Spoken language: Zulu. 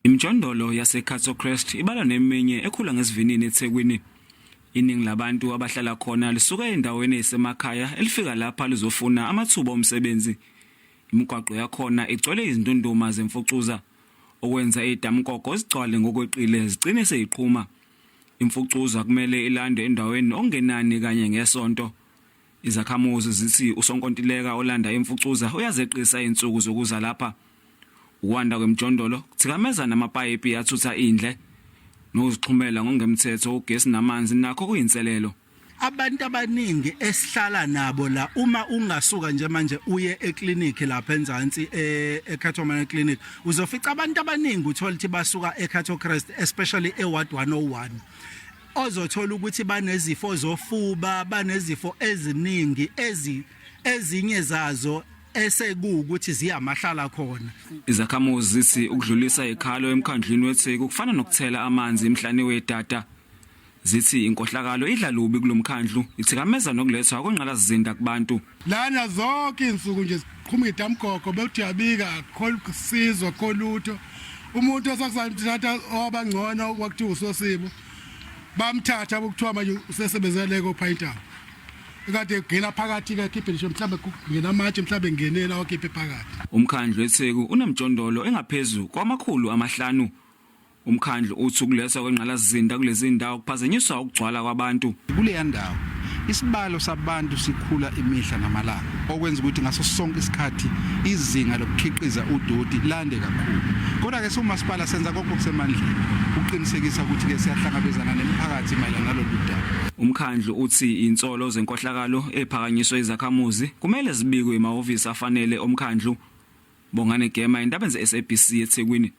Imijondolo yaseCato Crest ibalwa neminye ekhula ngesivinini eThekwini. Iningi labantu abahlala khona lisuka endaweni ezisemakhaya elifika lapha lizofuna amathuba omsebenzi. Imigwaqo yakhona igcwele izindunduma zemfucuza okwenza idamkoko zigcwale ngokweqile zigcine seyiqhuma. Imfucuza kumele ilandwe endaweni okungenani kanye ngesonto. Izakhamuzi zithi usonkontileka olanda imfucuza uyazeqisa izinsuku zokuza lapha. Ukwanda kwemijondolo kuthikameza namapayipi athutha indle nokuzixhumela ngokungemthetho ugesi namanzi nakho kuyinselelo. Abantu abaningi esihlala nabo la, uma ungasuka nje manje uye eclinic lapha enzansi eCato Clinic, uzofica abantu abaningi, uthola ukuthi basuka eCato Crest, especially eWard 101, ozothola ukuthi banezifo zofuba, banezifo eziningi ezi ezinye zazo esekuwukuthi ziyamahlala khona. Izakhamuzi zithi ukudlulisa ikhalo emkhandlwini weTheku kufana nokuthela amanzi emhlane wedada. Zithi inkohlakalo idla lubi kulomkhandlu, ithikameza nokulethwa kwengqalasizinda kubantu. Lana zonke insuku nje siqhuma idamgogo, bethi uyabika, akukho sizo, akukho lutho. Umuntu osakusathatha owabangcono kwakuthiwa usosibo, bamthatha, kuthiwa manje usesebenzele kophayintaba. Ekade egena phakathi ke, khiphe ngisho mhlambe kungena amatshe, mhlambe ngenela wakhiphe phakathi. Umkhandlu weTheku unemjondolo engaphezu kwama-500. Umkhandlu uthi ukulethwa kwengqalasizinda kulezi ndawo kuphazanyiswa ukugcwala kwabantu. Kuleya ndawo isibalo sabantu sikhula imihla namalanga, okwenza ukuthi ngaso sonke isikhathi izinga lokukhiqiza udoti lande kakhulu. Kodwa-ke siwumasipala senza konke okusemandleni ukuqinisekisa ukuthi-ke siyahlangabezana nemiphakathi mayelana nalolu daba. Umkhandlu uthi insolo zenkohlakalo ephakanyiswe izakhamuzi kumele zibikwe emahhovisi afanele omkhandlu. Bongane Gema, indaba ze-SABC eThekwini.